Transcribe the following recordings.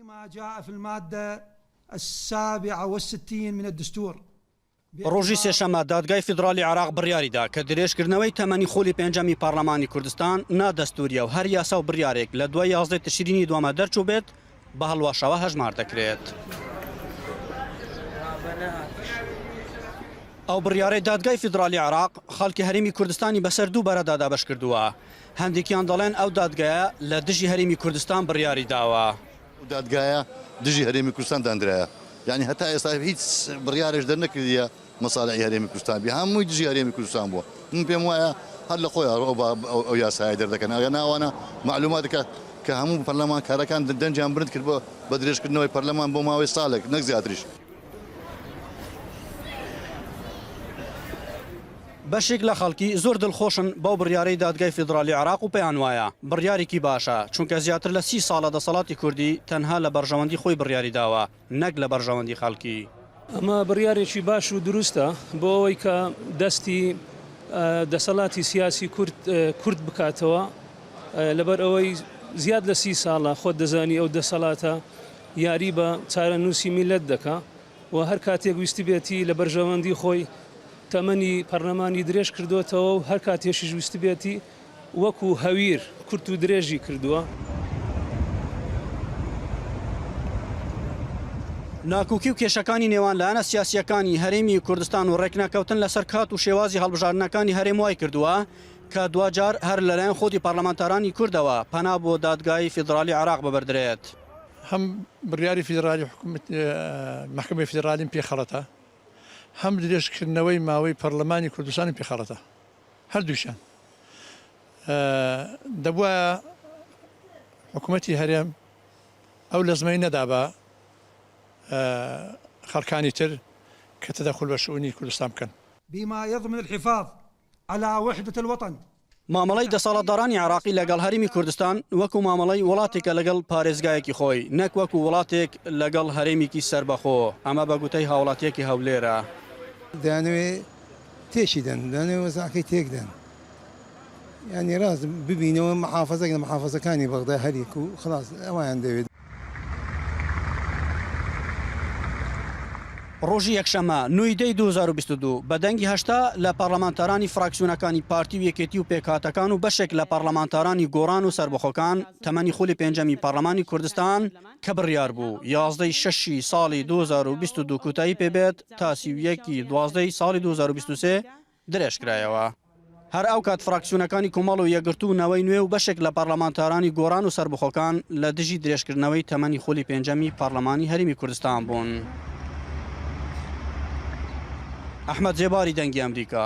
ما جاء في المادة السابعة والستين من الدستور. ڕۆژی سێشەممە دادگای فیدراڵی عێراق بڕیاریدا کە درێژکردنەوەی تەمەنی خولی پێنجەمی پەرلەمانی کوردستان نادەستوورییە و هەر یاسا و بڕیارێک لە دوای یازدەی تشرینی دووەمە دەرچووبێت بە هەڵوەشەوە هەژمار دەکرێت. ئەو بڕیارەی دادگای فیدراڵی عێراق خەڵکی هەرێمی کوردستانی بەسەر دوو بەرەدا دابەشکردووە، هەندێکیان دەڵێن ئەو دادگایە لە دژی هەرێمی کوردستان بڕیاری داوە. ئەو دادگایە دژی هەرێمی کوردستان داندرایە یانی هەتا ئێستا هیچ بڕیارێش دەرنەکردیە مەسالحی هەرێمی کوردستان بی هەمووی دژی هەرێمی کوردستان بووە من پێم وایە هەر لە خۆیان ئەو یاسایە دەردەکەن ئەگەر ناوانە معلوماتەکە کە هەموو پەرلەمان کارەکان دەنجیان برد کرد بە درێژکردنەوەی پەرلەمان بۆ ماوەی ساڵێک نەک زیاتریش. بەشێک لە خەڵکی زۆر دڵخۆشن بەو بڕیارەی دادگای فیدڕالی عێراق و پێیانوایە بڕیارێکی باشە، چونکە زیاتر لە 30 ساڵە دەسەڵاتی کوردی تەنها لە بەرژەوەندی خۆی بڕیاری داوە نەک لە بەرژەوەندی خەڵکی. ئەمە بڕیارێکی باش و دروستە بۆ ئەوەی کە دەستی دەسەڵاتی سیاسی کورد کورت بکاتەوە، لەبەر ئەوەی زیاد لە 30 ساڵە خۆت دەزانی ئەو دەسەڵاتە یاری بە چارەنووسی میللەت دەکا و هەر کاتێک ویستبێتی لە بەرژەوەندی خۆی تەمەنی پەرلەمانی درێژ کردۆتەوە و هەر کاتێشیش ویستبێتی وەکو هەویر کورت و درێژی کردووە. ناکۆکی و کێشەکانی نێوان لایەنە سیاسییەکانی هەرێمی کوردستان و ڕێکنەکەوتن لەسەر کات و شێوازی هەڵبژاردنەکانی هەرێم وایکردووە کە دواجار هەر لەلایەن خۆدی پەرلەمانتارانی کوردەوە پەنا بۆ دادگای فیدڕالی عێراق ببردرێت. هەم بڕیاری فیدڕالی حکومەت مەحکەمەی فیدڕالیم پێ خەڵەتە، هەم درێژکردنەوەی ماوەی پەڕلەمانی کوردستانم پێ خەڵەتە. هەردووکیان. دەبوایە حکومەتی هەرێم ئەو لەزمەی نەدابا خەڵکانی تر کە تەدەخول بە شئونی کوردستان بکەن. بما یضمن الحفاظ علی وحدە الوطن. مامەڵەی دەسەڵاتدارانی عێراقی لەگەڵ هەرێمی کوردستان وەکو مامەڵەی وڵاتێکە لەگەڵ پارێزگایەکی خۆی نەک وەکو وڵاتێک لەگەڵ هەرێمیکی سەربەخۆ، ئەمە بە گوتەی هاوڵاتییەکی هەولێرە. دەیانەوێ تێکی دەن، دەیانەوێ وەزعەکەی تێک دەن. یانی ڕاست ببینەوە محافەزەک لە محافەزەکانی بەغدا هەریەک و خلاص ئەویان دەوێت. ڕۆژی یەکشەممە نۆی دەی 2022 بە دەنگی 80 لە پەڕلەمانتارانی فراکسیۆنەکانی پارتی و یەکێتی و پێکهاتەکان و بەشێک لە پەڕلەمانتارانی گۆڕان و سەربەخۆکان تەمەنی خولی پێنجەمی پەڕلەمانی کوردستان کە بڕیار بوو 11 ی شەشی ساڵی 2022 کۆتایی پێبێت تا 31 ی 12 ی ساڵی 2023 درێژکرایەوە. هەر ئەو کات فراکسیۆنەکانی کۆمەڵ و یەکگرتوو و نەوەی نوێ و بەشێک لە پەرلەمانتارانی گۆڕان و سەربەخۆکان لە دژی درێژکردنەوەی تەمەنی خولی پێنجەمی پەرلەمانی هەرێمی کوردستان بوون. ئەحمەد زێباری دەنگی ئەمریکا،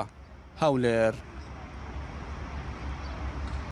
هەولێر.